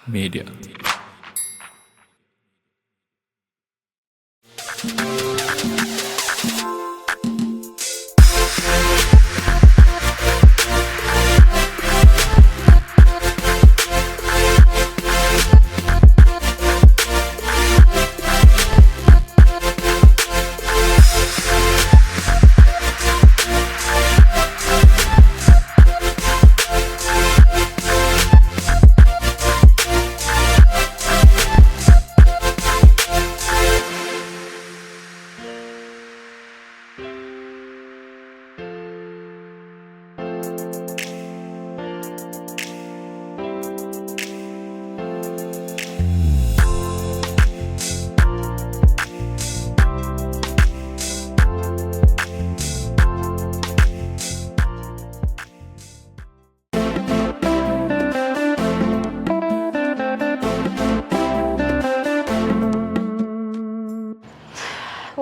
ሜድያ።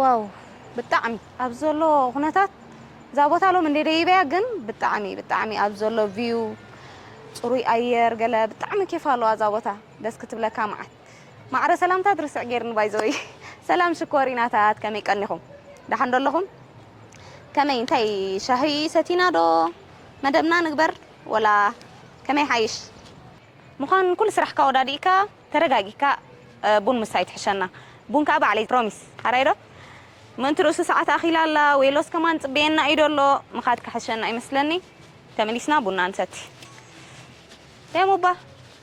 ዋው፣ ብጣዕሚ ኣብ ዘሎ ኩነታት እዛ ቦታ ሎም እንደ ደይበያ ግን ብጣዕሚ ብጣዕሚ ኣብ ዘሎ ቪው፣ ፅሩይ ኣየር፣ ገለ ብጣዕሚ ኬፍ ኣለዋ እዛ ቦታ። ደስ ክትብለካ መዓት። ማዕረ ሰላምታ ድርስዕ ጌርኒ ባይዘወይ። ሰላም ሽኮሪናታት፣ ከመይ ቀኒኹም? ደሓን ዶ ኣለኹም? ከመይ፣ እንታይ ሻሂ ሰቲና ዶ? መደብና ንግበር ወላ ከመይ ሓይሽ? ምዃን ኩሉ ስራሕካ ወዳዲእካ ተረጋጊእካ ቡን ምስታይ ትሕሸና። ቡን ከዓ ባዕለይ ፕሮሚስ ሓራይ ዶ? ምእንቲ ርእሱ ሰዓት ኣኺላ ኣላ። ዌሎስ ከማን ጽበየና እዩ ዶ ኣሎ? ምኻድ ክሕሸና ይመስለኒ። ተመሊስና ቡና ንሰቲ። ደሞ እባ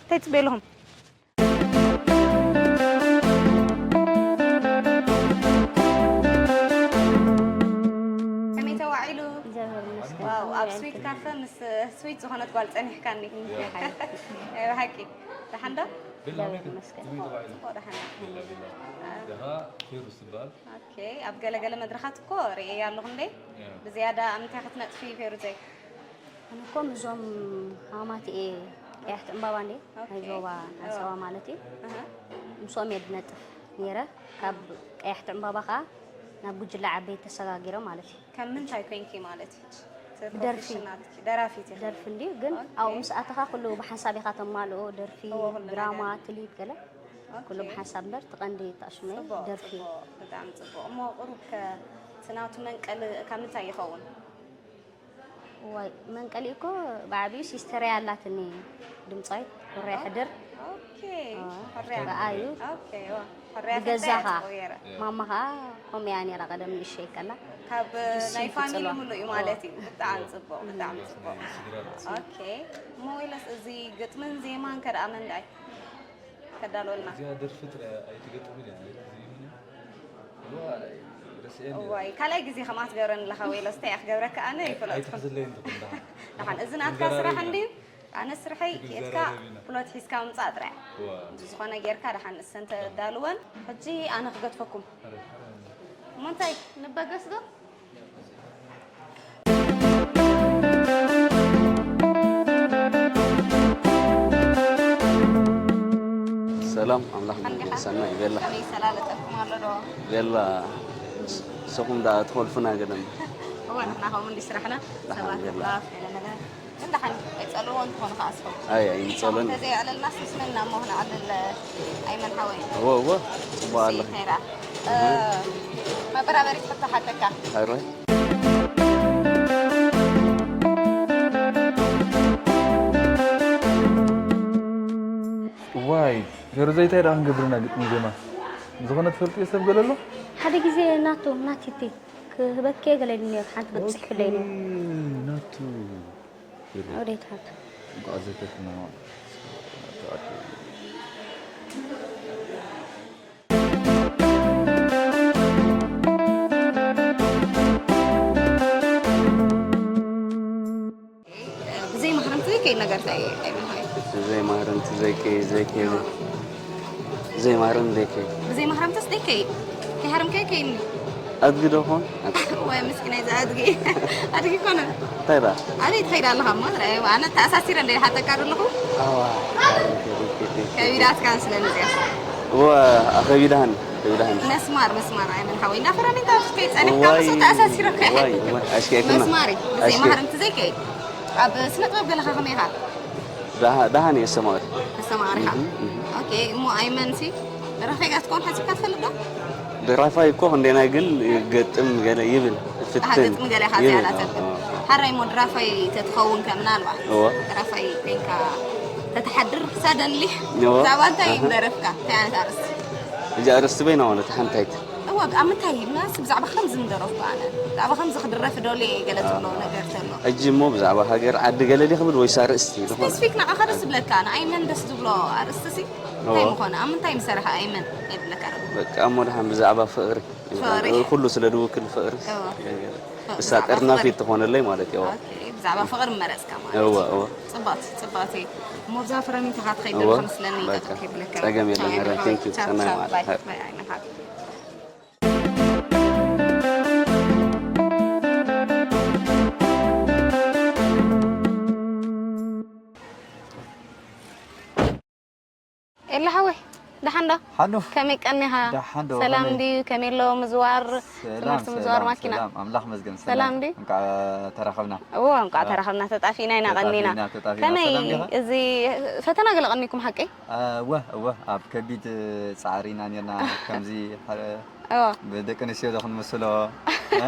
እንታይ ትጽበዩ ኣለኹም? ከመይ ተዋዒሉ? እግዚኣብሔር ይመስገን። ዋው፣ ኣብ ስዊት ካፈ ምስ ስዊት ዝኾነት ጓል ጸኒሕካኒ። ብሓቂ። ደሓን ዶ? እግዚኣብሔር ይመስገን። ጽቡቕ ደሓን። ቤላ፣ ቤላ። ደኻ ፌሩዝ ትበሃል። ኦኬ፣ ኣብ ገለ ገለ መድረኻት እኮ ርእየ ኣለኹ እንዴ? ብዝያዳ ኣብ ምንታይ ክትነጥፊ ፌሩዘይ? ኣነ እኮ ምስዞም ሃማት እየ ቀያሕቲ ዕምባባ እንዴ? ናይ ኦኬ። ዞባ ናይ ኣዋ። ሰባ ማለት እዩ። ኣሃ። ምስኦም እየ ድነጥፍ ነይረ። ካብ ቀያሕቲ ዕምባባ ኸዓ ናብ ጉጅለ ዓበይቲ ተሰጋጊረ ማለት እዩ። ካብ ምንታይ ኮይንኪ ማለት እዩ? እቲ ብደርፊ። ፕሮፌሽናልኪ ደራፊት ኢኺ? ደርፊ እንድዩ፣ ግን ኦኬ። ኣብኡ ምስ ኣተኻ ኩሉ ብሓንሳብ ኢኻ ተማልኦ፣ ደርፊ፣ እዎ፣ ኩሉ ድራማ፣ ነገር። ክሊፕ ገለ ኦኬ። ኩሉ ብሓንሳብ እምበር፣ እቲ ቀንዲ ተኣሽመይ ጽቡቕ፣ ደርፊ። ጽቡቕ፣ ብጣዕሚ ጽቡቕ። እሞ ቁሩብ ከ እቲ ናቱ መንቀሊ ካብ ምንታይ ይኸውን? እዋይ፣ መንቀሊ እኮ ብዓቢኡ ሲስተረይ ኣላትኒ፣ ድምጻዊት፣ ሕርያ ሕድር። ኦኬ፣ ኣዎ፣ ሕርያ። ብኣዩ። ኦኬ፣ ዋ፣ ሕርያ ብገዛኻ፣ ፍልጠት እያ፣ ጽውየረ። ማማ ኸኣ ከምኡ እያ ነይራ ቀደም ንእሸይ ከላ። ካብ ሕጂ ናይ ፋሚሊ ትጽልዋ። ምሉእ እዩ ማለት እዩ። ብጣዕሚ ጽቡቕ፣ ብጣዕሚ ጽቡቕ። ኦኬ፣ እሞ ዌለስ እዚ ግጥምን ዜማን ከ ደኣ መን ደኣ እዩ ከዳልወልና? እዚኣ ደርፊ ጥራይ ኣይትገጥምን እያ፣ ዜማ። እዋ፣ ረስኤን እያ። እዋይ፣ ካልኣይ ግዜ ከምኣ ትገብረኒ ኣለኻ ዌለስ፣ እንታይ እያ ክገብረካ ኣነ ኣይፈለጥኩን። ኣይትሕዝለይን ትኹን ደሓን። ደሓን፣ እዚ ናትካ ስራሕ እንድዩ። ኣነ ስርሐይ ኪእትካ ፕሎት ሒዝካ ምምጻእ ጥራይ። እዋ። ዝኾነ ጌርካ ደሓን ንሰን ተዳልወን። ሕጂ ኣነ ክገድፈኩም። እሞ እንታይ፣ ንበገስ ዶ? ሰላም፣ ኣምላኽ ሓንዲኻ? ሰናይ፣ ቤላ። ከመይ ይሰላለጠልኩም ኣሎ ዶ? ቤላ፣ ንስኹም ደኣ ትኾልፉና ገለ እምበር። እወ፣ ንሕና ከምኡ እንዲ ስራሕና፣ ደሓን ሰባት ቤላ። ምሕላፍ፣ ገለ ነገር። ግን ደሓን ኣይጸልዎ እንትኾኑ ከኣ ስኹም። ኣይ፣ ኣይንጸልዎን። እንተዘይኣለልና ስስመና እሞ ክነዕልል ኣይመን ሓወይ። እወ፣ እወ፣ ጽቡቕ ኣሎ። እንታይ ደኣ? እ፣ መበራበሪት ሕቶ ሓተካ። ኣይሮይ። ዋይ፣ ፌሩዘይ እንታይ ደኣ ክንገብርና ግጥሚ ዜማ? ዝኾነ ትፈልጥዮ ሰብ ገለ ኣሎ? ሓደ ግዜ ናቱ፣ ናቲቲ ክህበኪ ገለ ኢሉ ነይሩ፣ ሓንቲ ገለ ጽሒፉለይ ነይሩ። ኦኬ፣ ናቱ። ወዴት ናቱ? እንኳዕ ዘከርክና። ብዘይ ማህረምቲ ዘይከይድ ነገር እንታይ እዩ? ብዘይ ማህረምቲ ዘይከይድ፣ ዘይከይድ፣ ብዘይ ማህረምቲ ዘይከይድ። ብዘይ ማህረምትስ ዘይከይድ? ከይሃረምካዮ ከይድኒ። ኣድጊ ዶ ኾን? ወይ ምስኪናይ፣ እዚ ኣድጊ። ኣድጊ ኮነ። እንታይ ደኣ? ኣበይ ትኸይድ ኣለኻ እሞ? ትረኣይ፣ ኣነ ተኣሳሲረ እንደ ሓተካ ዘለኹ። ኣዋ። ከቢዳትካ ስለኒ እዚኣ። እወ፣ ኣኸቢዳህን፣ ከቢዳህን። መስማር፣ መስማር፣ ኣይ መን ሓወይ፣ እንዳ ፈራሚንታ ከይጸኒሕካ እዋይ፣ ምስ ተኣሳሲረ ከይድ። እዋይ፣ እዋይ፣ ኣሽኪዕክና። መስማሪ፣ ብዘይ ኣሽኪዕ- ማህረምቲ ዘይከይድ። ኣብ ስነ ጥበብ ገለኻ ከመይ ኢኻ? ደሃ- ደሃን እየ ኣስተማቕር። ኣስተማቕሪኻ። ኦኬ፣ እሞ ኣይመንሲ ደራፋይ ጋር ትኮን ሓሲብካ ትፈልጥ ዶ? ደራፋይ እኮ ክንደና ግን ገጥም ገለ ይብል ኣሃ፣ ፍትን ገጥም ገለ ኢኻ ይብል። ዝያዳ ተብል። ኦ፣ ኦ። ሓራይ እሞ ደራፋይ ተትኸውን ከ ምናልባት እወ። ደራፋይ ኮይንካ ተተሓድር ክሳብ ደንሊሕ እወ። ብዛዕባ እንታይ እዩ ኣሃ። ደረፍካ? እንታይ ዓይነት ኣርእስቲ? እዚ ኣርእስቲ በይና ማለት ሓንታይት እወ፣ ኣብ ምንታይ እዩ? ምናልባት ብዛዕባ ከምዚ ምደረፍኩ ኣነ ብዛዕባ ከምዚ ክድረፍ ደልየ ገለ ትብሎ ነገር ተሎ ሕጂ እሞ ብዛዕባ ሃገር ዓዲ ገለ ዲ ክብል ወይስ ኣርእስቲ ዝኾነ ስፔሲፊክ ንዓኻ ደስ ዝብለካ ንኣይመን ደስ ዝብሎ ኣርእስቲ ሲ እንታይ እወ። ምኾነ ኣብ ምንታይ ምሰርሐ ኣይመን የድለካ ዶ በቃ እሞ ደሓን ብዛዕባ ፍቕሪ ፍቕሪ። ኩሉ ስለ ድውክል ፍቕሪ እወ። እሳ ብዛዕባ ጠርናፊት ፍቕሪ። ትኾነለይ ማለት እዩ ኦኬ፣ ብዛዕባ ፍቕሪ ምመረጽካ ማለት እወ እዩ። እወ ጽባቲ ጽባቲ እሞ ብዛ ፍረሚንታ ካትኸይድ እወ። ከመስለኒ በቃ። ይጠቅም ከይብለካ ጸገም የለን፣ ቻው፣ ሄረ፣ ቻው፣ thank you፣ ቻው፣ ሰናይ ቻው፣ መዓልቲ። ባይ፣ ባይ፣ ባይ፣ ንሓ። ኤላ ሓወይ፣ ደሓን ዶ? ሓኑ። ከመይ ቀኒኻ? ደሓን ዶ? ሰላም ከመይ? ድዩ? ከመይ ኣሎ ምዝዋር? ሰላም፣ ትምህርቲ ምዝዋር ሰላም፣ ማኪና? ሰላም። ኣምላኽ መስገን፣ ሰላም ሰላም። ድዩ? እንኳዕ ተራኸብና። እዎ፣ እንኳዕ አ። ተራኸብና፣ ተጣፊእና ኢና ተጣፊእና፣ ቀኒና። ተጣፊእና። ከመይ ሰላም ዲኻ? እዚ ፈተና ገለ ቀኒኩም ሓቀይ? አ፣ እወ፣ እወ፣ ኣብ ከቢድ ጻዕሪ ኢና ኔርና። ከምዚ ሓደ እዎ። ብደቂ ኣንስትዮ ዶ ክንምስሎ? እ?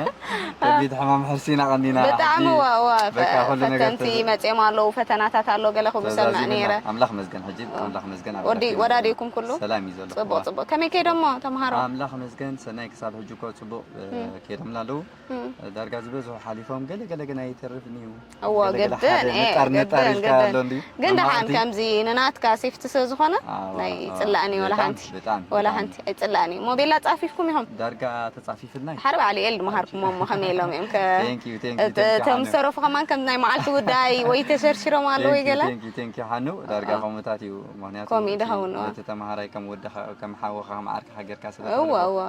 ከቢድ ሕማም ሕርሲ ኢና ቀኒና። ብጣዕሚ ሕጂ እዎ፣ እዎ፣ በቃ ኩሉ ነገር ፈተንቲ ተዘ- መጺኦም ኣለዉ፣ ፈተናታት ኣሎ፣ ገለ ክጉሰምዕ ተዛዚምና። ነይረ። ኣምላኽ መስገን ሕጂ፣ ኣምላኽ መስገን ኣብ ወዲ-፣ ዕረፍቲ ኢና ወዳዲኩም ኩሉ? ሰላም እዩ ዘሎ። ጽቡቕ፣ እዋ። ጽቡቕ። ከመይ ከይዶሞ ተምሃሮ? ኣምላኽ መስገን ሰናይ ክሳብ ሕጂ እኮ ጽቡቕ፣ እ፣ እም። ከይዶምና ኣለዉ። እም። ዳርጋ ዝበዝሑ ሓሊፎም፣ ገለ ገለ ግና ይተርፍን እዩ። እዎ፣ ገለ ገለ ግድን፣ ሓደ እ፣ ነጣር ነጣር ግድን፣ ኢልካ ግድን። ኣሎ እንድዩ። ግን ደሓን መማቕርቲ። ከምዚ ንናትካ ሴፍቲ ስለ ዝኾነ፣ ኣዋ፣ ናይ ኣዋ። ጽላእኒ ወላ ብጣዕሚ፣ ሓንቲ፣ ብጣዕሚ፣ ወላ ብጣዕሚ። ሓንቲ ኣይጽላእኒ። ሞቤላ ጻፊፍኩም ኢኹም? ዳርጋ ተጻፊፍልና እዩ። ሓደ በዓል ኤል ድመሃርኩሞ እሞ ከመይ ኢሎም እዮም ከ-፣ Thank you፣ thank you፣ እተ-፣ thank you፣ እቶም ሓነ። ዝተረፉ ከማን ከም ናይ መዓልቲ ጉዳይ ወይ ተሸርሺሮም ኣለዉ ወይ ገለ? Thank you፣ thank you፣ ሓኑ። ዳርጋ ኣዋ። ከምኡታት እዩ። ምኽንያቱ ከምኡ እዩ እቲ፣ ዝኸውን፣ እዋ። ነቲ ተምሃራይ ከም ወድኻ፣ ከም ሓውኻ፣ ከም ዓርክኻ ጌርካ ስለ እዋ፣ ትፈልጎ። እዋ።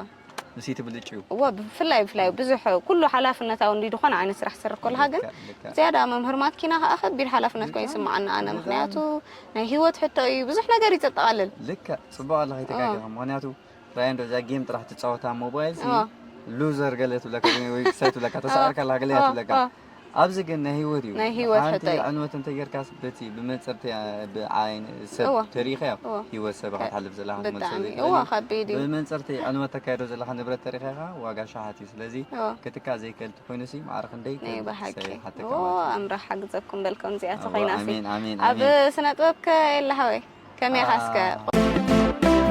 ንስይ ትብልጭ እዩ። እወ፣ ብፍላይ፣ ብፍላይ ብዙሕ ኩሉ ሓላፍነታዊ እንዲ ዝኾነ ዓይነት ስራሕ ትሰርሕ ከለኻ ግን ልክዕ፣ ልክዕ። ዝያዳ መምህር ማኪና ከኣ ከቢድ ሓላፍነት ኮይኑ ልክዕ። ይስምዓና ኣነ። ልክዕ። ምኽንያቱ ናይ ህይወት ሕቶ እዩ፣ ብዙሕ ነገር እዩ ዘጠቓልል። ልክዕ፣ ጽቡቕ ኣለኻ፣ ኣይተጋገኻ። እወ። ምኽንያቱ ራእይ እንዶ እዛ ጌም ጥራሕ ትጻወታ ሞባይል ሲ እወ። ሉዘር ገለ ትብለካ ወይ ክሳይ ትብለካ፣ ተሳዒርካ ኣለኻ ገለ እያ እወ፣ ትብለካ። እወ። ኣብዚ ግን ናይ ህይወት እዩ። ናይ ህይወት ሓንቲ ሕቶ እዩ። ዕንወት እንተጌርካስ በቲ ብመንጽርቲ ብዓይን ሰብ እወ። ተሪኢኻዮ፣ እወ። ህይወት ሰብ ኢኻ ከ-፣ ትሓልፍ ዘለኻ ብጣዕሚ። ክትመልሰሉ እወ፣ ይኽእል እዩ። ከቢድ እዩ። ብመንጽርቲ ዕንወት ተካይዶ ዘለኻ ንብረት ተሪኢኻ ኢኻ ዋጋ ሸሓት እዩ። ስለዚ እወ። ክትካእ ዘይክእል እንተኾይኑሲ ማዕረ ክንደይ ናይ ብሓቂ። ሰይ ሓተካ እወ፣ ማለት እዩ። ኣምራ ሓግዘኩም በልኩም እዚኣ እወ፣ ተኾይናሲ። ኣሜን፣ ኣሜን፣ ኣብ ኣሜን። ስነ ጥበብ ከ የለ ሓወይ? ከመይ ኢኻ እስከ? አ-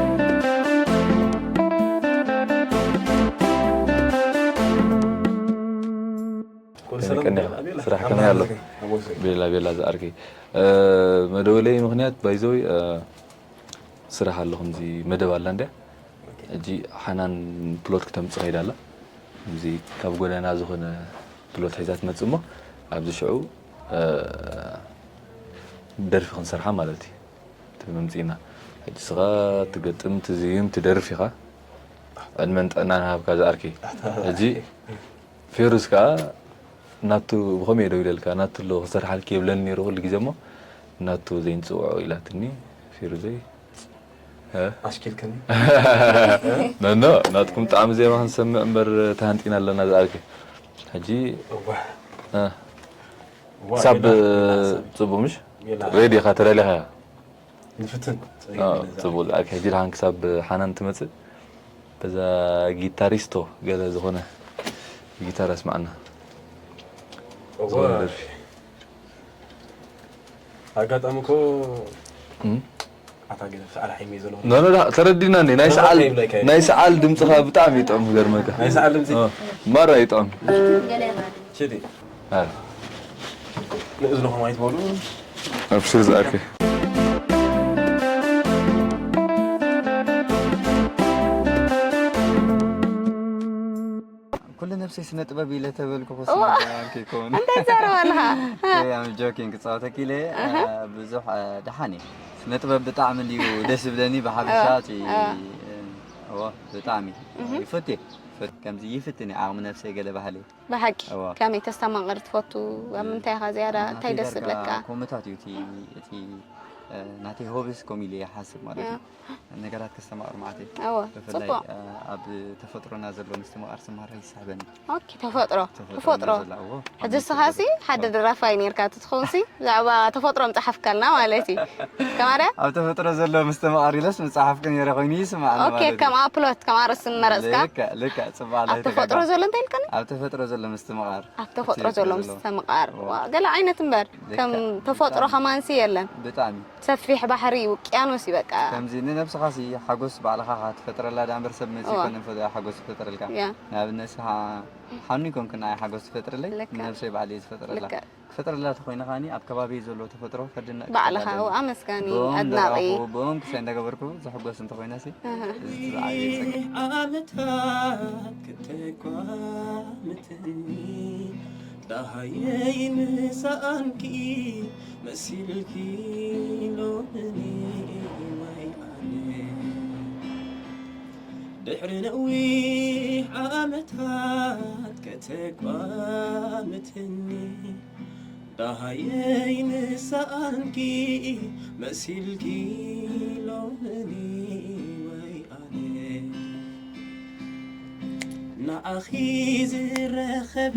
ኩሉ ሰላም ቀኒኻ? ቤላ? ስራሕ ከመይ ኣሎ? ኣምላኽ ይመስገን። ቤላ፣ ቤላ ዝኣርከይ። እ፣ መደወለይ ምኽንያት፣ ባይዘወይ፣ እ፣ ስራሕ ኣሎ፣ ከምዚ መደብ ኣላ እንድያ። ኦኬ። ሕጂ ሓናን ፕሎት ክተምጽእ ከይዳ ኣላ። ከምዚ ካብ ጎደና ዝኾነ ፕሎት ሒዛ ትመጽእ እሞ፣ ኣብዚ ሽዑ፣ እ፣ ደርፊ ክንሰርሓ ማለት እዩ። እቲ መምጽኢና። ሕጂ ስኻ ትገጥም፣ ትዝይም፣ ትደርፍ ኢኻ። ዕድመን ጥዕናን ሃብካ ዝኣርከይ። ሕጂ ፌሩዝ ከኣ ናቱ ብኸመይ ደው ኢለልካ፣ ናቱ ኣሎ ክሰርሓልኪ የብለኒ ነይሩ ኩሉ ግዜ እሞ፣ ናቱ ዘይንጽውዖ ኢላትኒ፣ ፌሩዘይ። እ? ኣሽኪልክኒ። ነኖ፣ ናትኩም ጣዕሚ ዜማ ክንሰምዕ እምበር ተሃንጢና ኣለና ዝኣልከ። ሕጂ፣ እዋ። እ። እዋ፣ ክሳብ ቤላ፣ ቤላ፣ ጽቡቕ ምሽ? ቤላ። ሬዲ ኢኻ፣ ተዳሊኻ ኢኻ? ንፍትን። ኣዎ፣ ጽቡቕ። ኣክ-፣ ሕጂ ደሓን ክሳብ ሓናን ትመጽእ፣ በዛ ጊታሪስቶ ገለ ዝኾነ ጊታር ኣስማዕና። እወ። ዝኾነ ደርፊ። ኣጋጣሚ እኮ እም? ኣታ ገለ ሰዓል ሓይሚ ዘሎ። ኖ፣ ኖ፣ ዳ-፣ ተረዲና እንዴ? ናይ ተረዲና ሰዓል፣ ይብለካ እዩ። ናይ ሰዓል ድምጽኻ ብጣዕሚ ይጥዕም፣ ክገርመካ። ናይ ሰዓል ድምጺ? ኣዎ፣ ማራ ይጥዕም። ሽዲ። ኣረ። ንእዝንኹም ኣይትበሉ። ኣብሽር ዝኣከ። ኩሉ ነብሰይ ስነ ጥበብ ኢለ ተበልኩ እዋ። ክስነ ጥበብ ከይከውን። እንታይ ትዛረብ ኣለኻ? Okay, I'm joking፣ ክጻወተኪ ኢለ፣ ኣሃ። እ፣ ብዙሕ፣ እ፣ ደሓን እየ። ስነ ጥበብ ብጣዕሚ እንድዩ ደስ ዝብለኒ ብሓፈሻ፣ ኣዎ፣ እቲ፣ ኣዎ። እ፣ እዎ፣ ብጣዕሚ እህ። ይፈትየ። ይፈት-፣ ከምዚ ይፍትን እየ ዓቕሚ ነብሰይ ገለ ባህሊ። ብሓቂ፣ እዋ። ከመይ ተስተማቕር ትፈቱ? ኣብ ምንታይ ኢኻ ዝያዳ? ኣናተይ እንታይ ደስ ዳርጋ ዝብለካ? ከምኡታት እዩ እቲ፣ እቲ ናተይ ሆብስ ከምኡ ኢለ ይሓስብ ማለት እዩ። ነገራት ከስተማቕር መዓት እየ። እወ ብፍላይ ጽቡቕ። ኣብ ተፈጥሮና ዘሎ ምስትምቓር ስማራ ይስሕበኒ። ኦኬ ተፈጥሮ ተፈጥሮና ተፈጥሮ ዘሎ እዎ። ሕጂ ንስኻሲ ሓደ ደራፋይ ነርካ ትትኾንሲ ብዛዕባ ተፈጥሮ ምጽሓፍካልና ማለት እዩ። ከማዳ ኣብ ተፈጥሮ ዘሎ ምስትምቓር ኢለስ ምጽሓፍክ ነረ ኮይኑ ይስማዕ ኣሎ ኦኬ ማለት እዩ። ከም ኣፕሎት ከም ኣርእስቲ መረጽካ ልክዕ ልክዕ ጽባላ ኣብ ተፈጥሮ ዘሎ እንታይ ኢልካኒ? ኣብ ተፈጥሮ ዘሎ ምስትምቓር ኣብ ተፈጥሮ ዘሎ ምስትምቓር ዋ፣ ገለ ዓይነት እምበር ከም ተፈጥሮ ከማንሲ የለን። ብጣዕሚ ሰፊሕ ባሕሪ ውቅያኖስ እዩ በቃ። ከምዚ ንነብስኻሲ ሓጎስ ባዕልኻ ክትፈጥረላ ዳ እምበር ሰብ መፂ እዋ። ኮነ ፈ- ሓጎስ ትፈጥረልካ ያ ንኣብነት ስኻ ሓኑ ይኮንክን ኣይ ሓጎስ ትፈጥረለይ ልክዕ። ነብሰይ ባዕለይ ዝፈጥረለካ ልክዕ። ክፈጥረላ ተኮይነ ከዓኒ ኣብ ከባቢ ዘሎ ተፈጥሮ ከድንቕ ባዕልኻ ይኽእል ው ኣለኒ። ኣመስጋኒ ብኦም ኣድናቒ ደራኹ ብኦም ክሳይ እንዳገበርኩ ዝሕጎስ እንተኮይነሲ ኣሃ። እዚ ዝዓበየ ጸጋ ዓመታት ክተቋምትኒ ዳሃየይ ምሳኣንኪ መሲልኪ ሎምኒ ወይ ኣነ ድሕሪ ነዊሕ ዓመታት ከተቋምትኒ ዳሃየይ ምሳኣንኪ መሲልኪ ሎምኒ ወይ ኣነ ንዓኺ ዝረኸበ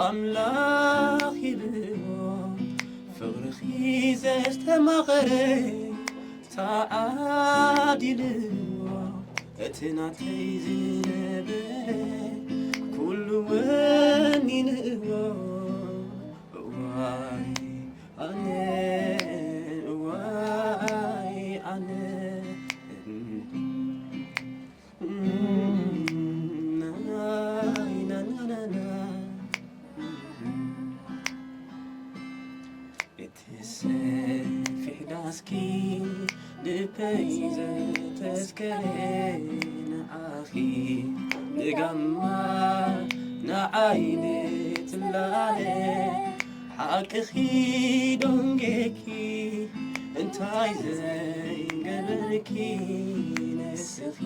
ኣምላኽ ይብልዎ ፍቕርኺ ዘስተማቐረ ተዓዲልዎ እቲ ናተይ ዝነበረ ኩሉ ወኒንዎ እዋይ ኣነ እዋይ ኣነ ናይ ናናናና እቲ ሰፊሕ ዳስኪ ልበይ ዘተስከረ ንዓኺ ንጋማ ንዓይ ንትላለ ሓቅኺ ዶንጌኪ እንታይ ዘይገበርኪ ንስኺ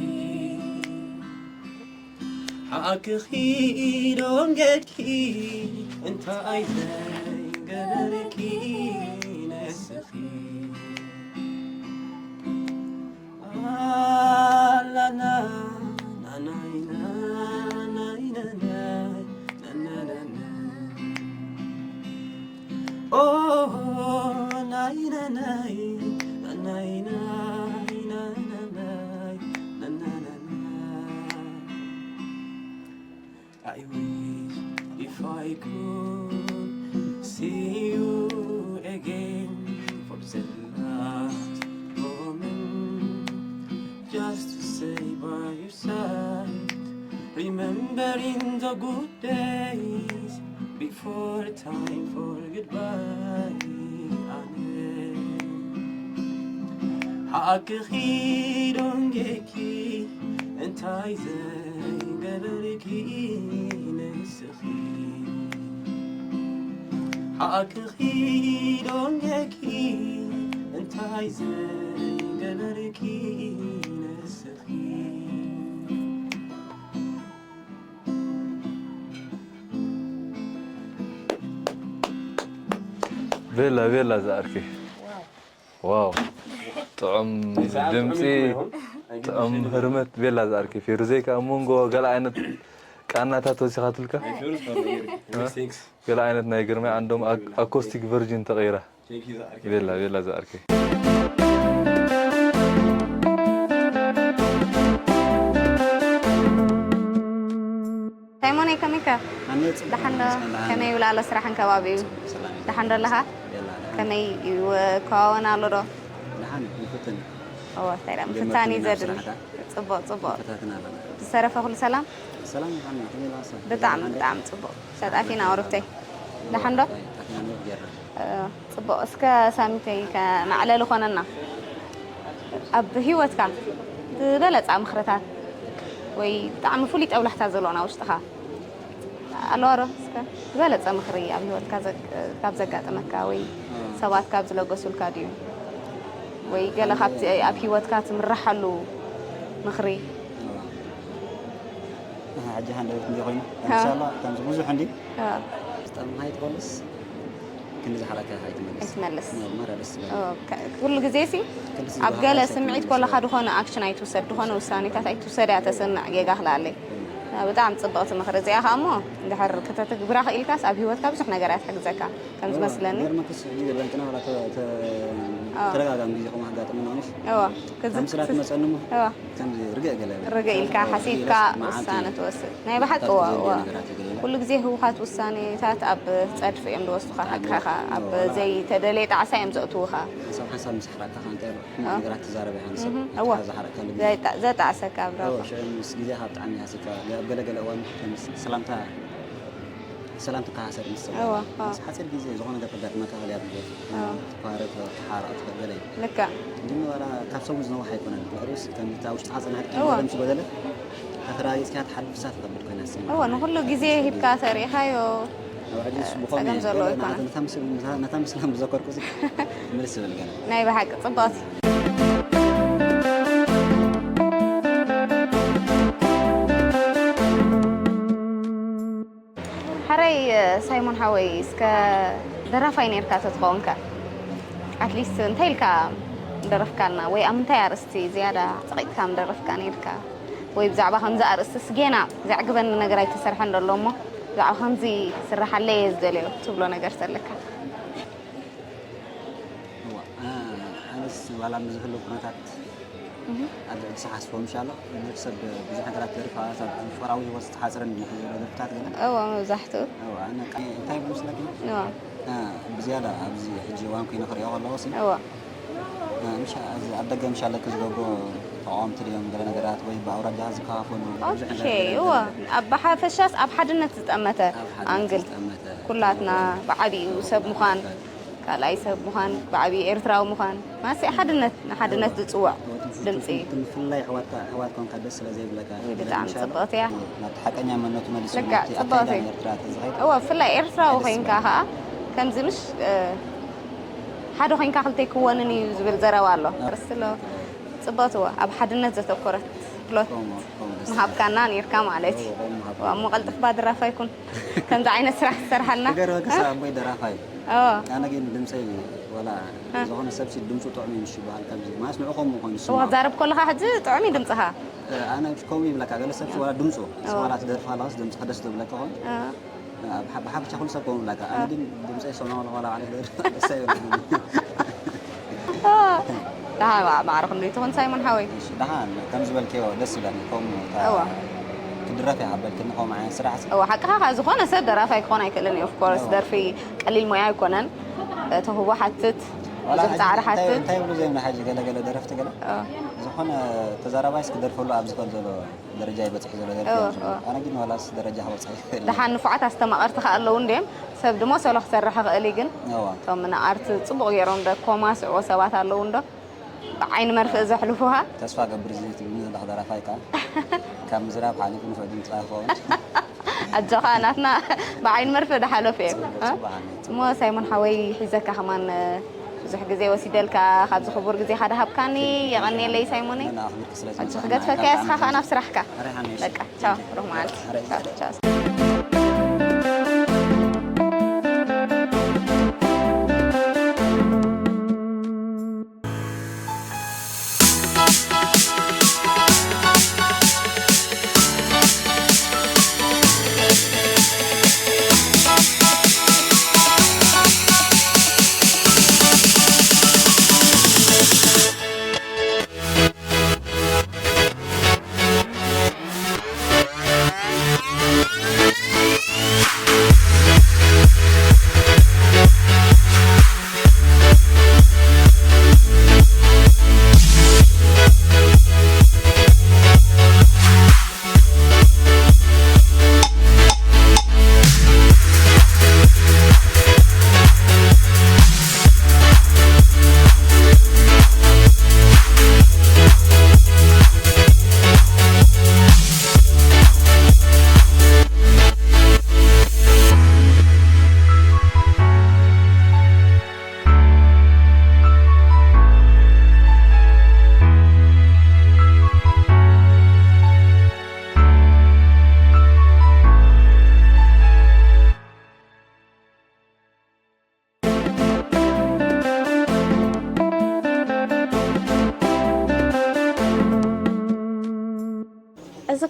ሓቅኺ ዶንጌኪ እንታይ ዘይገበርኪ ንስኺ ኣላና ናናይና ናይናናይ ናናናና ኦ ናይናናይ ናናይናይ ናናናይ ናናናና I wish if I could see you again for the last moment, just to say by your side, remembering the good days before time for goodbye. ኣነ ሓቅኺ ዶንጌኪ እንታይ ዘይገበርኪ ንስኺ ሓቅኺ ዶንጌኪ እንታይ ዘይገበርኪ ንስኺ ቤላ ቤላ ዝኣርኪ ዋው ጥዑም ድምፂ ጥዑም ህርመት ቤላ ዝኣርኪ ፌሩዘይ ከዓ መንጎ ገለ ዓይነት ቃናታት ወሲኻትልካ ገለ ዓይነት ናይ ግርማይ ዓንዶም ኣኮስቲክ ቨርጅን ተቐይራ ቤላ ቤላ ዝኣርከይ ሳይሞነይ ከመይከ ኣነ ጽቡቕ ደሓን ዶ ይመስገን፣ ደሓን ከመይ እዩ። ይውላ ኣሎ ስራሕን ከባቢኡ ሰላም እዩ። ደሓን ዶ ኣለኻ የላ፣ ደሓን። ከመይ እዩ ከባቢና ኣሎ ዶ ደሓን እዩ፣ ይፍትን። እዎ እንታይ ደኣ ጀመርኩ ምፍታን እዩ ናብ ዘድሊ ስራሕ ደኣ። ጽቡቕ ጽቡቕ ፈታትና ኣለና። ዝተረፈ ኩሉ ሰላም ሰላም ይሓና፣ ከመይ ኣለኻ? ብጣዕሚ ደሓን ዶ? ብጣዕሚ ጽቡቕ ሰጣፊና ኣውርብተይ ደሓን ዶ ፈታትና ነው ገራ። ጽቡቕ እስከ ሳሚተይ ከማዕለሊ ኮነና ኣብ ህይወትካ ዝበለፃ ምኽርታት ወይ ብጣዕሚ ፍሉይ ጠብላሕታ ዘለዎና ውሽጥኻ ኣለዋ ዶ እስከ ዝበለፀ ምኽሪ ኣብ ህይወትካ ዘግ- ካብ ዘጋጠመካ ወይ ሰባት ካብ ዝለገሱልካ ድዩ ወይ ገለ ካብቲ ኣብ ህይወትካ ትምርሓሉ ምኽሪ ሕጂ ሃንደበት እንዲ ኮይኑ እንሻላ ከምዚ ብዙሕ እንዲ ኣዎ። ስጠምሃይ ትኾንስ ክንዲ ዝሓላካ ኣይትመልስ። ኣይትመልስ። ኖ፣ መራ ደስ ዝብል። ኦ፣ ከ- ኩሉ ግዜ ሲ ክንዲ ኣብ ገለ ዝባህላ ስምዒት ኣይትመልስ። ኮለኻ ዝኾነ ኣክሽን ኣይትውሰድ፣ ዝኾነ ውሳኔታት ኣይትውሰድ እያ ተሰምዕ ጌጋ ክላለይ። ብጣዕሚ ጽብቕቲ ምኽሪ እዚኣ ኸኣ እሞ እንድሕር ከተትግብራ ክኢልካስ ኣብ ህይወትካ ብዙሕ ነገር እያ ትሕግዘካ ከም ዝመስለኒ። ገርመክስ ሕጂ ባንክና ዋላ ተ- ተ- ኣዎ። ተደጋጋሚ ግዜ ከምኡ ኣጋጥመና ምሽ እዋ ክዝ- ከምስላ ትመፀኒ እሞ እዋ ከምዚ ርግእ ገለ ርግእ ኢልካ ሓሲብካ መዓልቲ ውሳነ ትወስድ። ናይ ምሕታት ብሓቂ እዋ ዘድልዮ እዋ ነገራት እዩ ገለ። ኩሉ ግዜ ህውኻት ውሳኔታት ኣብ ጸድፊ እዮም ዝወስዱኻ። ሓቅኻ ኣብ ዘይተደለየ ጣዕሳ እዮም ዘእትዉኻ። ሓንሳብ ሓንሳብ ምስ ሓራቅካ ከንቀ ነገራት ትዛረብ ኢኻ ንሰብ እም፣ እዋ። ዝሓረቅካሉ ግዜ ዘጣ- ዘጣዕሰካ ኣብ እዎ፣ ራባ ሽዑ ምስ ግዜ ካብ ብጣዕሚ ሃሲካ ኣብ ገለ ገለ እዋን ከም ሰላምታ ሰላም ትከሓሰር ምስ ሰብ እዎ፣ ምስ ሓፂር ግዜ ዝኾነ ነገር ከጋጥመካ ክእል ኣብ ህይወት ትኳረፍ ትሓረቕ ትኽእል ገለ እዩ ልክዕ ግን ዋላ ካብ ሰቡ ዝነውሕ ኣይኮነን ድሕሪኡስ ከም እታ ውሽጥኻ ፅንሕት እዎ። ቀደም ዝጎደለ ተፈራሪፅካ ትሓልፍሳ ትኸብድ ኮይና ትስምዓካ እዎ ንኩሉ ግዜ ሂብካ ተሪኢኻዮ ኣብ ሕጂ ንሱ ብኸምኡ ጸገም እዩ። ዘለዎ ገለ ኣይኮነን። ንዓኻ ነታ ምስ- ነታ ምስላ ምስ ዘከርኩ እዚ ምልስ ዝብል ገለ ናይ ብሓቂ ጽብቕቲ ሓረይ ሳይሞን ሓወይ እስከ ደራፋይ ነርካ ተትኸውን ከ ኣትሊስት እንታይ ኢልካ ደረፍካልና ወይ ኣብ ምንታይ ኣርእስቲ ዝያዳ ጸቒጥካ ምደረፍካ ነርካ ወይ ብዛዕባ ከምዚ ኣርእስቲ ስጌና ዘዕግበኒ ነገር ኣይተሰርሐን ዘሎ እሞ ብዛዕባ ከምዚ ስራሓለይ እየ ዝደልዮ ትብሎ ነገር ተለካ እዋ፣ እ፣ ኣነስ ዋላ ንዝህልው ኩነታት ኣብ ልዕሊ ዝሓስቦ ምሻሎ ብዙሕ ሰብ ብዙሕ ነገራት ደሪፋ ሰብ ፍቅራዊ ህይወት ዝተሓፅረን ዝነበረ ደርፍታት ገለ እዎ መብዛሕትኡ እዋ፣ ኣነ ቃ- እንታይ ይመስለኪ እዎ እ፣ ብዝያዳ ኣብዚ ሕጂ እዋን ኮይነ ክሪኦ ከለዎ ሲ እዎ እ፣ ምሻ- እዚ ኣብ ደገ ምሻለኪ ዝገብሮ ተቃወምቲ ድዮም ገለ ነገራት ወይ ብኣውራጃ ዝከፋፈሉ ብዙሕ ኦኬ ነገር እዎ ኣብ ብሓፈሻስ ኣብ ሓድነት ዝጠመተ ኣብ ሓድነት ኣንግል ዝጠመተ ኩላትና ብዓቢኡ ሰብ ምዃን ካልኣይ ሰብ ምዃን ብዓቢኡ ኤርትራዊ ምዃን ማሲ ሓድነት ንሓድነት ዝፅውዕ ድምፂ እዩ ምፍላይ ኣሕዋት ኣሕዋት ኮንካ ደስ ስለ ዘይብለካ ወይ ብጣዕሚ ፅብቕቲ እያ ናብቲ ሓቀኛ መነቱ መሊሱ ልክዕ ናብቲ ፅብቕቲ ኣካይዳ እዩ ኤርትራ ተዝኸይድ እወ ብፍላይ ኤርትራዊ ኮይንካ ከዓ ከምዚ ምሽ እ፣ ሓደ ኮይንካ ክልተ ይክወንን እዩ ዝብል ዘረባ ኣሎ ርስሎ ፅብቕቲ እወ ኣብ ሓድነት ዘተኮረት ፕሎት ከምኡ ከምኡ ደስ ምሃብካና ነርካ ማለት እዩ ከምኡ ምሃብ እሞ ቀልጥፍ ባድራፋ ይኩን ከምዚ ዓይነት ስራሕ ትሰርሓልና ገርበ ክሳብ ኣቦይ ደራፋይ እወ ኣነ ግን ድምፀይ ወላ ዝኾነ ሰብ ሲ ድምፁ ጥዑም እዩ ምሽ ይበሃል ከምዚ ማለት ንዑ ከምኡ ኮይኑ እወ ይስማዕ ክዛረብ ከለካ ሕጂ ጥዑም እዩ ድምፅኻ ኣነ ከምኡ ይብለካ ገለ ሰብ ሲ ወላ ድምፁ እወ ወላ ትደርፋ ኣለዋስ ድምፅኻ ደስ ዝብለካ ኾን እወ ብሓ- ብሓፈሻ ኩሉ ሰብ ከምኡ ይብለካ ኣነ ግን ድምፀይ ሰምዖ ኣለኹ ወላ ባዕለይ ክደርፍ ደስ ኣይብለኒ ደሓ ማዕረ ክንዱ ይትኹን ሳይሞን ሓወይ እሺ፣ ደሓን ከም ዝበልክዮ ደስ ይብለኒ ከምኡ እታ እዋ። ክድረፍ ይሓበልክኒ ከምኡ ዓይነት ስራሕ ሲ እወ ሓቅኻ ከዓ ዝኾነ ሰብ ደራፋይ ክኾን ኣይክእልን እዩ ኦፍኮርስ እወ። ደርፊ ቀሊል ሞያ ኣይኮነን ተህቦ ሓትት ዋላ ብዙሕ ሕጂ ፃዕሪ እንታይ- ሓትት እንታይ ይብሉ ዘይብሉ ሕጂ ገለገለ ደረፍቲ ገለ እወ። ዝኾነ ተዛራባይስ ክደርፈሉ ኣብ ዝኽእል ዘሎ ደረጃ ይበፅሕ ዘሎ ደርፊ እወ፣ እዮም ዝብሉ። እወ። ኣነ ግን ዋላስ ደረጃ ክበፅሕ ይኽእል ደሓን ንፉዓት ኣስተማቐርቲ ከ ኣለዉ እንድዮም ሰብ ድሞ ሶሎ ክሰርሕ ይኽእል እዩ ግን እዋ እቶም ንኣርት ፅቡቕ ገይሮም ዶ ኮማስዕዎ ሰባት ኣለዉ እንዶ ብዓይኒ መርፍእ ዘሕልፉኻ ተስፋ ገብር እዚ ትብልኒ ዘለኻ ደራፋይ ከዓ ካብ ምዝራብ ሓሊፉ ንፍዕ ድምፃ ይኸውን ኣጆኻ ናትና ብዓይኒ መርፍእ ዳሓለፉ እዮም ፅቡቅ እ? ፅቡቅ ዓመት እሞ ሳይሞን ሓወይ ሒዘካ ከማን ብዙሕ ግዜ ወሲደልካ ካብዚ ክቡር ግዜኻ ዳሃብካኒ የቐንየለይ ሳይሞነይ ንኣኽብርኪ ስለ ኣጆ ዝመፅእና ክገድፈካ እየ እስኻ ከዓ ናብ ስራሕካ ርሓመሽ በቃ ቻው ሩህ መዓልቲ ቻው ቻው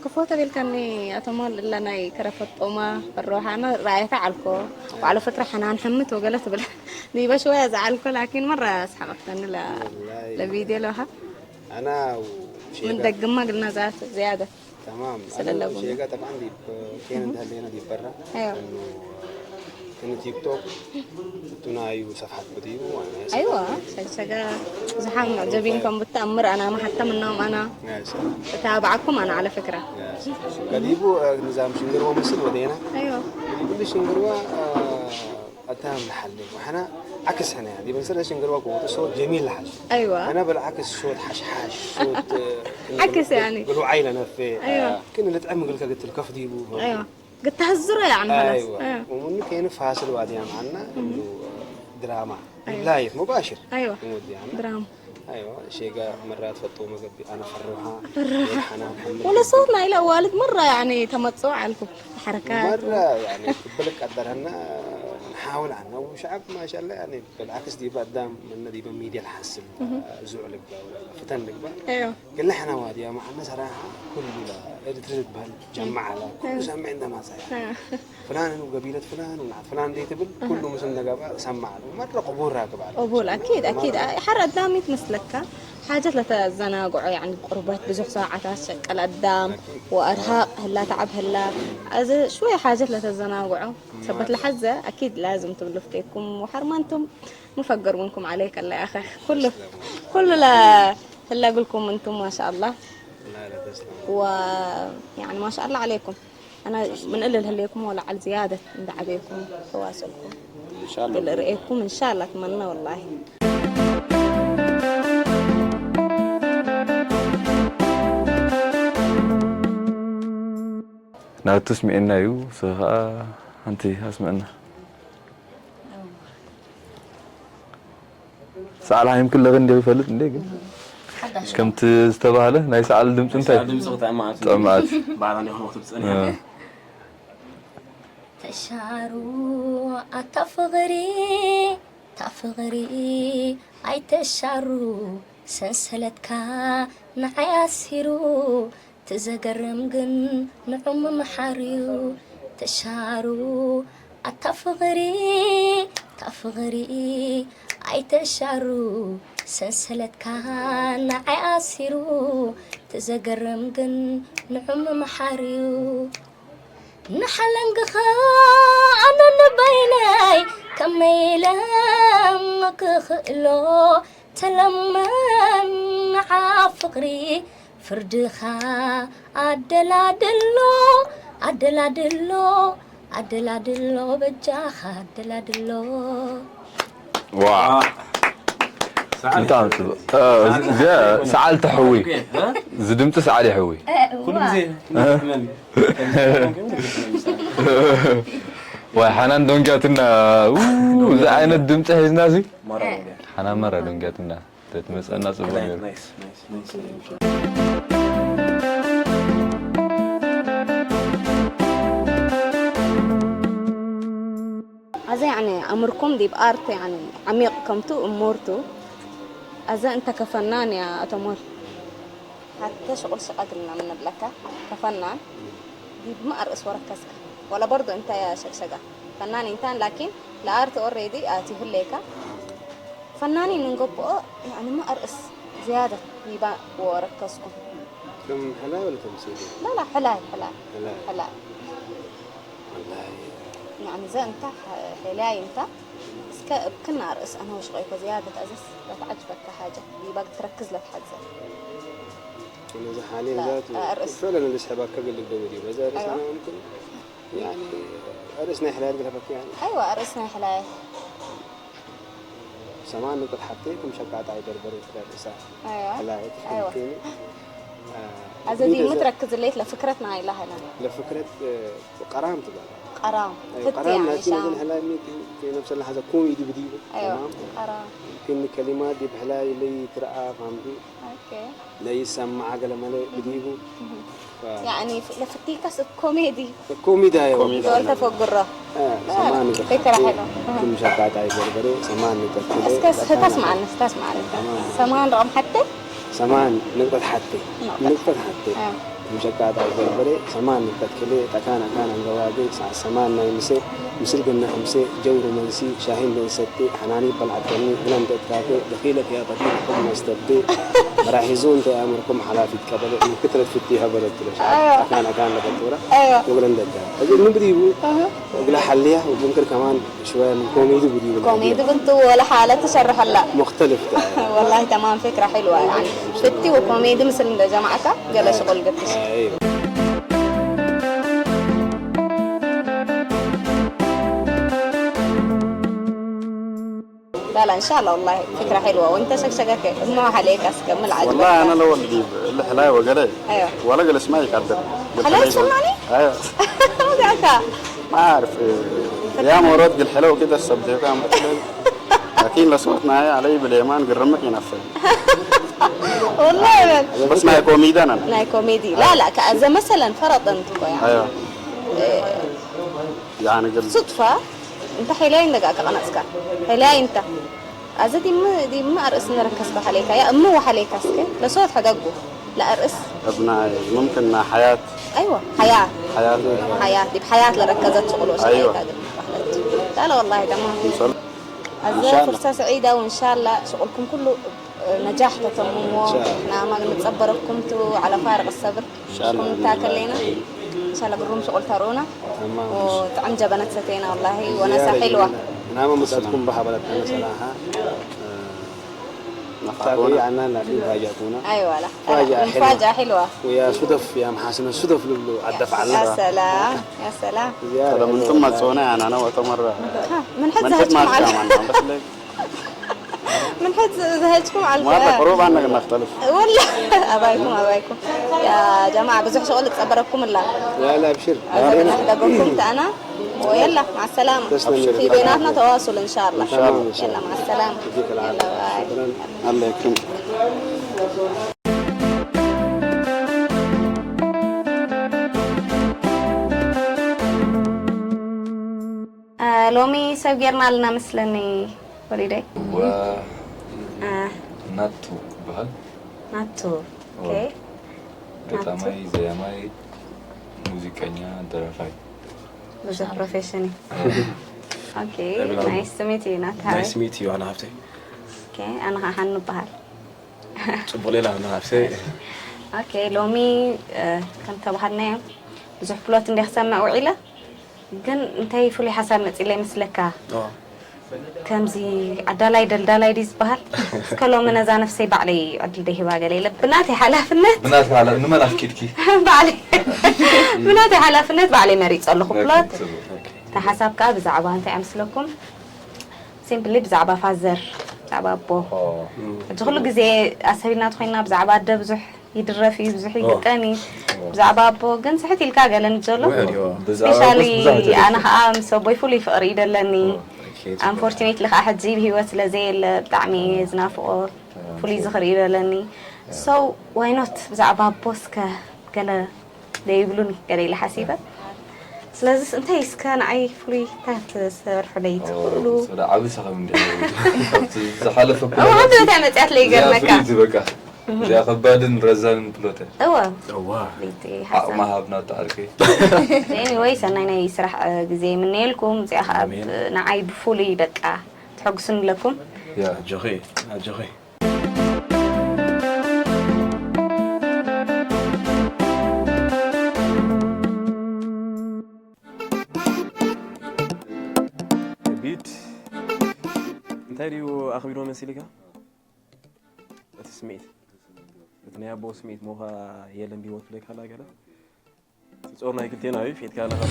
ክፎ ተቤልካኒ ኣቶ ሞል እላ ናይ ከረፈት ጦማ ፈሮሃና ራእየታ ዓልኮ ባዕሎ ፍቅሪ ሓናን ሕምት ወገለ ትብል ዲበ ሽወያ ዝዓልኮ ላኪን መራ ኣስሓቀተኒ ለ ለቪዲዮ ለውሃ ኣና ምን ደግማ ግልና ዛት ዝያደ تمام ስለለቡ ሸጋ ጠብዓን ዲብ ኬን እንተህለየና ዲበራ ኣዮ كنت تيك توك تنايو صفحة بديو أنا أيوة شجع زحام معجبين كم بتأمر أنا ما حتى منهم أنا تابعكم أنا على فكرة كديبو نظام شنقروا مثل ودينا أيوة كل شنقروا أتام لحل وحنا عكس حنا يعني بنصير شنقروا قوة صوت جميل لحل أيوة أنا بالعكس صوت حشحاش صوت عكس يعني قلوا عيلة نفي أيوة كنا نتعمق لك قلت الكف ديبو أيوة قد تهزره يعني خلاص ايوه ومنه كاين فاصل وادي معنا انه دراما لايف مباشر ايوه دراما ايوه شيقا مرات فطومه قبي انا فروحه حنان محمد ولا صوتنا الى والد مره يعني تمتصوا عنكم حركات مره يعني بالك قدرنا نحاول عنه وشعب ما شاء الله يعني بالعكس دي قدام من دي ميديا الحسن زعلك فتنك بقى ايوه قال لي احنا وادي يا معنا صراحه كل لا ادري بهال جمع على كل سامع عندنا صحيح فلان وقبيلة فلان ونعت فلان دي تبل كله مسلم نقابة سمع له مرة قبور راكب على قبول أكيد أكيد حر قدامي تمسلكة حاجات لتزناقع يعني قربات بزح ساعات شكل قدام وأرهاق هلا تعب هلا أز شوية حاجات لتزناقع سبت لحزة أكيد لازم تبلفتيكم وحرمانتم مفقر منكم عليك الله يا أخي كله كله لا هلا أقولكم أنتم ما شاء الله و يعني ما شاء الله عليكم أنا من إلا الهليكم ولا على زيادة عند عليكم تواصلكم إن شاء الله رئيكم إن شاء الله أتمنى والله ናቱ ስሚዕና እዩ ስኻ ኣንቲ ኣስምዕና ሰዓል ሃይም ክለበ እንደ ይፈልጥ እንደ ግን ከምቲ ዝተባህለ ናይ ሰዓል ድምፂ እንታይ ጥዕማት ባራን ይሆን ወቅት ብፅን ተሻሩ ኣታ ፍቕሪ ኣታ ፍቕሪ ኣይተሻሩ ሰንሰለትካ ንዓይ ኣሲሩ ትዘገርም ግን ንዑ ምምሓር እዩ ተሻሩ ኣታ ፍቕሪ ኣታ ፍቕሪ ኣይተሻሩ ሰንሰለትካ ንዓይ ኣሲሩ ትዘገርም ግን ንዑ ምምሓር እዩ ንሓለንግኻ ኣነ ንበይነይ ከመይ ኢለ ክኽእሎ ተለመን ንዓ ፍቕሪ ፍርድኻ ኣደላድሎ ኣደላድሎ ኣደላድሎ በጃኻ ኣደላድሎ ዋ ብጣዕሚ ጽቡቅ ሰዓል ተሕዊ ዝድምፂ ሰዓል ይሕዊ ዋይ ሓናን ዶንጋትና እዚ ዓይነት ድምፂ ሒዝና እዚ ሓናን መራ ዶንጋትና ተትመፀና ፅቡቅ ነይሩ ኣዘ ያኒ ኣምርኩም ዲብ ኣርት ያኒ ዓሚቕ ከምቱ እሞርቱ ኣዘ እንተ ከፈናን ያ ኣቶሞል ሓተ ሽቁል ሽቃግልና ምንብለካ ከፈናን ዲብ ማእርእስ ወረከስካ ወላ በርዶ እንተ ያ ሸቅሸጋ ፈናን ኢንታን ላኪን ለኣርት ኦሬዲ ኣቲ ሁሌካ ፈናኒን እንገብኦ ያኒ ማእርእስ ዝያደ ዲባ ወረከስኩም ከም ሕላይ ወላ ተምሲል ላላ ሕላይ ሕላይ ሕላይ ወላሂ يعني زي انت حلاي انت እስከ እብክና ርእስ ኣነ ወሽቆይ ኮ ዝያደት ኣዘስ ለተዓጅበካ ሓጀት ዲባግ ትረክዝ ለትሓዘ እነዚ ሓሊን ዛቱ ርእስ ፈለን ልስሕባካ ግልግደው ዲዩ በዛ ርእስ ኣነ ምምክን يعني ርእስ ናይ ሕላይ ግለፈክ يعني ኣይዋ ርእስ ናይ ሕላይ ሰማን ንቅት ሓብቴ ክም ሸቃጣ ይበርበሬ ትዳር እሳ ኣይዋ ሕላየት ኣይዋ ፍልቴኒ ኣዘ ዲ ምትረክዝ ለይት ለፍክረት ናይ ላሃና ለፍክረት ቀራም ትባል ቀራም ፍት ቀራም يعني ናቲ መዘን شام ሕላይ ሚ ነብሰ ለሓዘ ኮሜዲ ብድዩ ኣይዋ ተማም ቀራም ግን ከሊማ ዲ ብሕላይ ለይ ትረኣ ፋምዲ اوكي ለይሰማዓ ገለመለ ብድዩ يعني ለፍቲካስ ኮሜዲ ኮሜዲ ኣዮ ኮሜዲ ዶል ተፈግሮ ሰማኒ فكرة حلوة كم شقات أي بربري سمان نقطة እስከ እስከ ተስማዓኒ እስከ ተስማዓኒ ሰማን ረቕም ሓተ سمان نقطة حتى نقطة حتى ምሸቃጣ ይበርበሬ ሰማን ንከትክሌ ጠካና ካና ንገዋጌ ሰዓት ሰማን ናይ ምሴ ምስል ግና ኣምሴ ጀውሩ መንሲ ሻሂን ደንሰቲ ሓናኒ በልዓተኒ ብለን ደጥካቴ ደኺለት ያ በዲል ኩም መስተብቴ መራሒዙ እንተ ኣምርኩም ሓላፊት ቀበሌ ምክትለት ፍቲ ሀበረት ትለሽ ጠካና ካና ለበጡራ ወግለን ደዳ እዚ ንብዲቡ እግላ ሓልያ ወብንክር ከማን شوية من كوميدي بدي ولا ኮሜዲ عادية؟ ብንቱ ወላ ሓለ ትሰርሐላ مختلف ده. والله تمام فكرة حلوة يعني فتي وكوميدي مثل እንደ ጀማዓካ ገለ ሽቁል ገትሽ ايوه لا لا ان شاء الله والله فكرة حلوة وانت شكشكك امه عليك اسكمل عجبك والله انا لو اللي اللي حلاي وقلي ايوه ولا جلس ما يقدر خلاص سمعني ايوه وقعتها ما اعرف يا مرات قل حلو كده السبت كان مثلا لكن لصوت معايا علي باليمان قرمك ينفل والله بس ما يكون ميدان انا ናይ ኮሜዲ لا لا ከኣዘ መሰለን ፈረጠን ትኮያ ايوه يعني قل صدفة انت حيلاين دقا كقنصكا حيلاين انت ኣዘ ዲም ዲም ኣርእስ ነረከስ በሓለይካ ያ እሞ ወሓለይካ እስከ ለሶት ሕደጉ ለኣርእስ ابناء ممكن حياة ايوه حياة حياة حياة دي بحياة لركزت شغل وش ايوه لا لا والله تمام أزا فرصة سعيدة وإن شاء الله شغلكم كله نجاح تتمموه احنا ما نتصبركم تو على فارغ الصبر إن شاء الله. شكون تاكلينا؟ إن شاء الله بالروم شغل ترونا. تمام. وطعم جبنة ستينا والله وناسة حلوة. نعم مسألتكم بها بلد أنا صراحة. نفاقونا. أنا لا في فاجأتونا. أيوة لا. فاجأة حلوة. مفاجأة حلوة. ويا صدف يا محاسن الصدف للو عدف على. يا سلام يا سلام. زيارة كلام انتم مزونا يعني أنا وقت مرة. من حد زهجكم على. بس ليك. من حد زهجكم على ما الفراق. حروب عنك نختلف. والله أبايكم أبايكم يا جماعة بزح شغل تصبركم الله. لا لا أبشر. أنا دقوكم تأنا ويلا مع السلامة. تسلم. في بيناتنا تواصل إن شاء الله. إن شاء الله. يلا مع السلامة. يديك العافية. يلا باي. شكرا. الله يكرمك. ሎሚ ሰብ ጌርና ኣለና መስለኒ ወሊደይ። እዋ፣ ናቱ ክበሃል። ናቱ፣ ኦኬ። ገጣማይ፣ ዘያማይ፣ ሙዚቀኛ፣ ደራፋይ። ብዙሕ ፕሮፌሽን እዩ። ኦኬ፣ ናይስ ቱ ሚት ዩ ናቱ። ናይስ ቱ ሚት ዩ ኣና ሃብተይ። ኦኬ፣ ኣና ኸዓ ሃኒ እበሃል። ጽቡቕ ሌላ ኣና ሃብተይ። ኦኬ፣ ሎሚ ከም ተባሃልናዮ ብዙሕ ፕሎት እንደ ክሰምዕ ውዒለ። ግን እንታይ ፍሉይ ሓሳብ መጺለይ ይመስለካ? ከምዚ ኣዳላይ ደልዳላይ ድዩ ዝበሃል? እስከ ሎሚ ነዛ ነፍሰይ ባዕለይ ዕድል ደይ ሂባ ገለ ኢለ ብናተይ ሓላፍነት ብናትካ ሓላ ንመን ኣፍቂድኪ? ባዕለይ ብናተይ ሓላፍነት ባዕለይ መሪጸ ኣለኹ ፕሎት። እታ ሓሳብ ከኣ ብዛዕባ እንታይ እያ ምስለኩም? ሲምፕሊ ብዛዕባ ፋዘር ብዛዕባ ኣቦ ሕጂ ኩሉ ግዜ ኣሰብ ኢልና ተኮይንና ብዛዕባ ኣደ ብዙሕ ይድረፍ እዩ፣ ብዙሕ ይግጠም እዩ። ብዛዕባ ኣቦ ግን ስሕት ኢልካ ገለ ንጀሎ። ስፔሻሊ ኣነ ከዓ ምስ ኣቦይ ፍሉይ ፍቕሪ እዩ ደለኒ። ኣንፎርቹኔትሊ ከዓ ሕጂ ብሂወት ስለ ዘየለ ብጣዕሚ እየ ዝናፍቖ። ፍሉይ ዝኽሪ እዩ ደለኒ። ሶ ዋይኖት ብዛዕባ ኣቦ እስከ ገለ ደይብሉኒ ገለ ኢለ ሓሲበ። ስለዚስ እንታይ እስከ ንዓይ ፍሉይ እንታይ ትሰርሑ ደይ ትኽእሉ? ስለ ዓቢ ሰኸም እንዲ ካብቲ ዝሓለፈ እኮ ዓቢ እንታይ መጽያት ለይ ገርመካ። ፍልይቲ በቃ እዚኣ ከባድን ረዛንን ፕሎተ እወ እዋ ፍልይቲ ዓቕማ ሓሳብ ሃብና ተዓርቂ። ኤኒወይ ሰናይ ናይ ስራሕ እ፣ ግዜ የምነየልኩም። እዚኣ ከዓ ብ- ኣሜን። ንዓይ ብፍሉይ በቃ ትሐጉስን ኣለኩም። ያ ኣጆኺ ኣጆኺ። ከቢድ እንታይ ድዩ ኣኽቢዶ መሲልካ? እቲ ስምዒት እቲ ናይ ኣቦ ስምዒት ሞኻ የለን ድዩ ወትለካ ላገለ ትጾር ናይ ክልቴና እዩ ፌትካ ኣለኻ።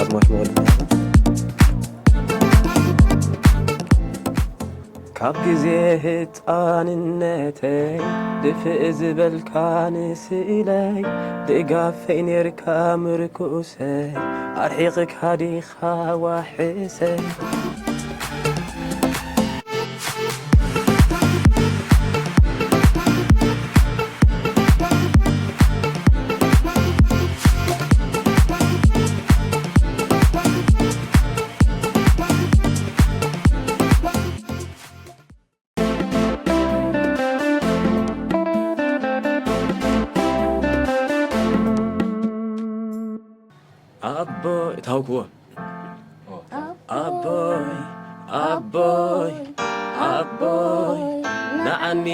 ኣድማሽ መቐድታ ካብ ግዜ ህፃንነተይ ድፍእ ዝበልካ ንስእለይ ድጋፈይ ኔርካ ምርኩሰይ ኣርሒቕካ ዲኻ ዋሕሰይ ኣቦይ፣ ታውክዎ። ኣቦይ፣ ኣቦይ፣ ኣቦይ፣ ንዓኒ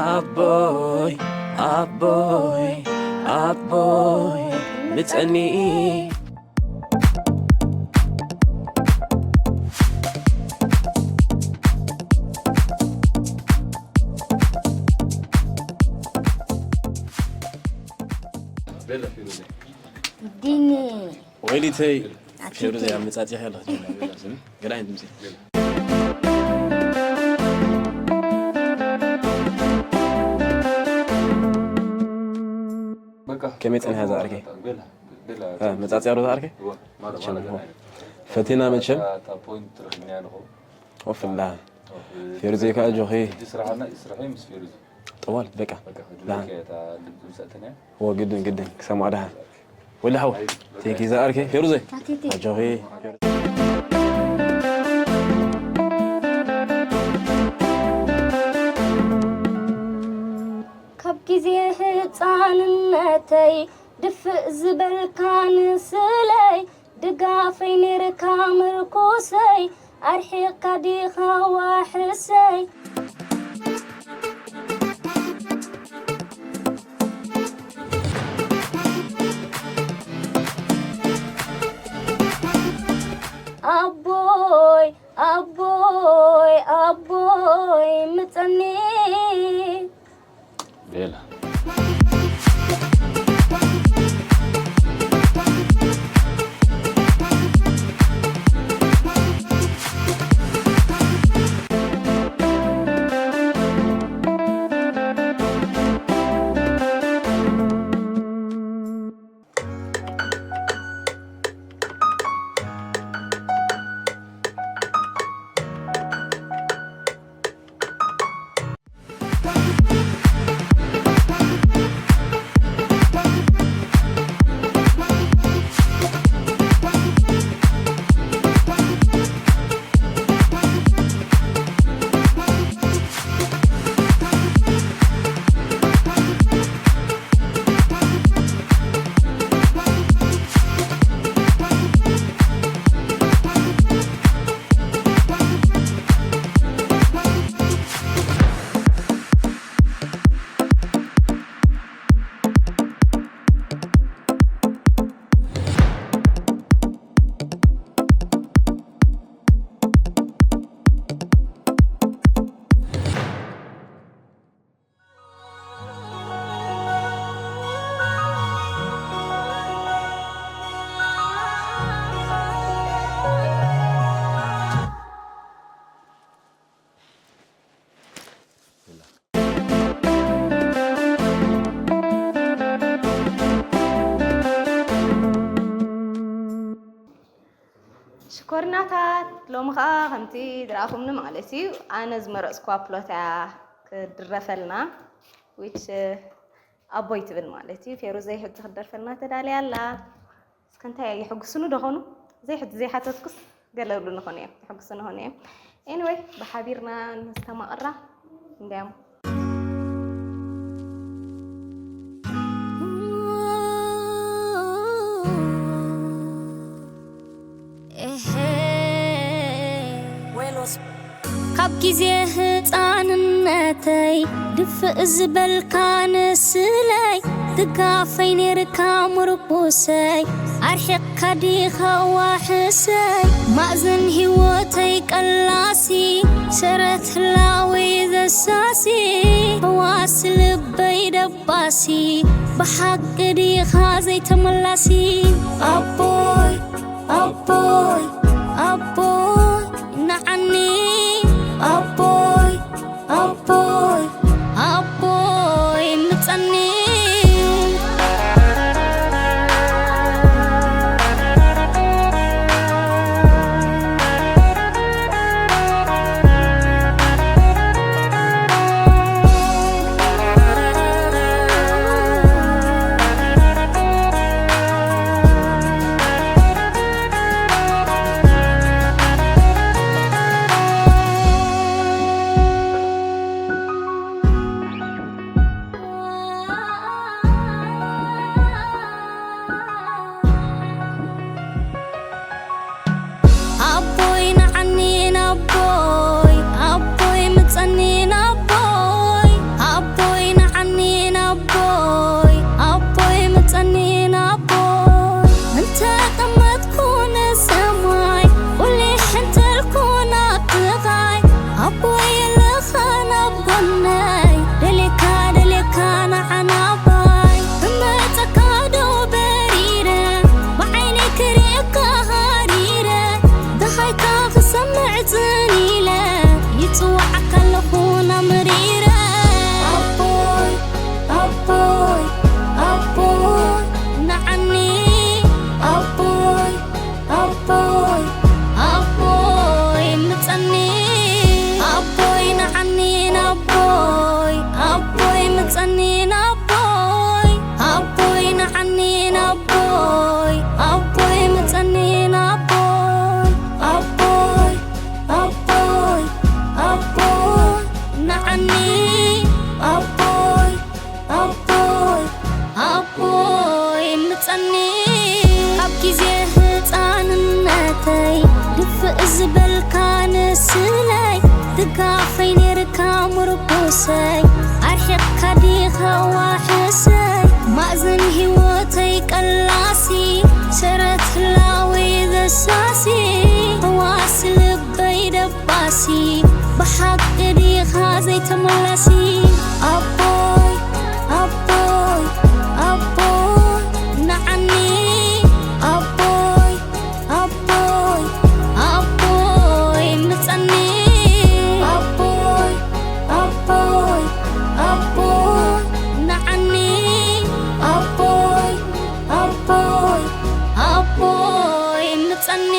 ኣቦይ፣ ኣቦይ፣ ኣቦይ፣ ምጸኒ። ዲኒ ወይሊተይ ፌሩዘይ ኣመጻጺኻ ኣለኽ። ገለ ዓይነት ድምጺ። ከመይ ጸኒሓ ዝኣርከይ? መጻጽያ ዶ ዝኣርከይ? ፈቲና መቸም። ወፍላ ፌሩዘይ ከኣ ጆኺ ጠዋል በቃ። ወ ግድን ግድን ክሰማ ደሃ ወላ ሓው ቴንኪ ዝኣርከይ ፌሩዘይ ኣጆኺ። ካብ ግዜ ህፃንነተይ ድፍእ ዝበልካ ንስለይ ድጋፈይ ነይርካ ምርኩሰይ ኣርሒቕካ ዲኻ ዋሕሰይ። ኣቦይ ኣቦይ ኣቦይ ምፀኒ ቤላ ሽኮርናታት ሎሚ ኸዓ ከምቲ ዝረኣኹምኒ ማለት እዩ ኣነ ዝመረፅኩዋ ፕሎት እያ ክድረፈልና which ኣቦይ ትብል ማለት እዩ ፌሩዘይ ሕጂ ክደርፈልና ተዳልያ ኣላ እስከ እንታይ የሕጉስኑ ዶ ኾኑ ዘይሕጂ ዘይሓተትኩስ ገለ ይብሉ ንኾኑ እዮም የሕጉስኑ ኾኑ እዮም anyway ብሓቢርና ነስተማቕራ እንዲያም ካብ ግዜ ህፃንነተይ ድፍእ ዝበልካ ንስለይ ድጋፈይ ነይርካ ምርኩሰይ ኣርሒቕካ ዲኻ ዋሕሰይ ማእዝን ህይወተይ ቀላሲ ሰረት ህላወይ ዘሳሲ ሕዋስ ልበይ ደባሲ ብሓቂ ዲኻ ዘይተመላሲ ኣቦይ ኣቦይ ኣቦይ ንዓኒ ኣቦይ ኣቦይ ኣቦይ ምፀኒ ኣቦይ ኣቦይ ምጸኒ ናቦይ ኣቦይ ኣቦይ ኣቦይ ንዓኒ ኣቦይ ኣቦይ ኣቦይ ምጸኒ ካብ ግዜ ህጻንነተይ ድፍእ ዝበልካ ንስለይ ድጋፈይ ነርካ ምርኩሰይ ኣርሒቕካ ዲኻ ዋሕሰይ ማእዘን ህይወተይ ቀላሲ ሰረት ህላወይ ዘሳሲ ህዋስ ልበይ ደባሲ ብሓቂ ዲኻ ዘይተመላሲ ኣቦይ ኣቦይ ኣቦይ ንዓኒ ኣቦይ ኣቦይ ኣቦይ ምጸኒ ኣቦይ ኣቦይ ኣቦይ ንዓኒ ኣቦይ ኣቦይ ኣቦይ ምጸኒ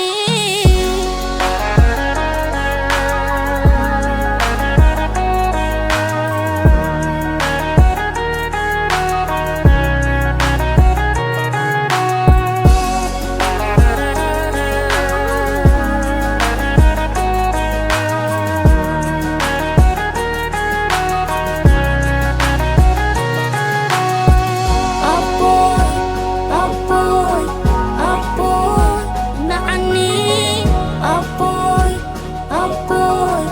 ኣቦይ ኣቦይ ኣቦይ ንዓኒ ኣቦይ ኣቦይ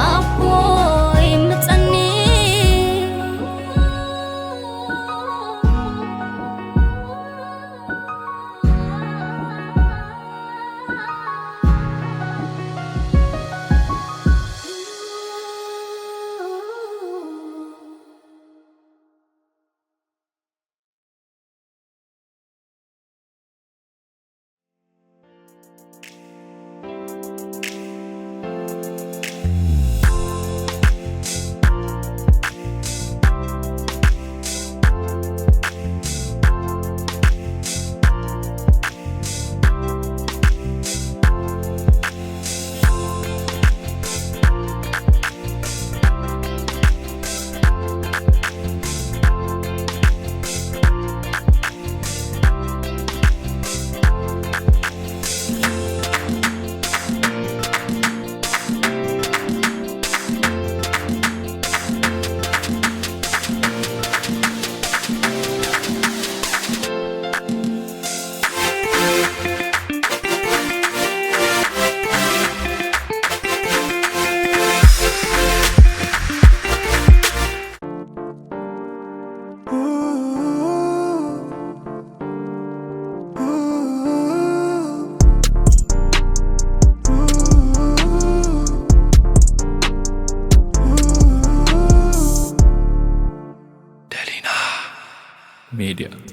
ኣቦይ ምጸኒ Delina Media.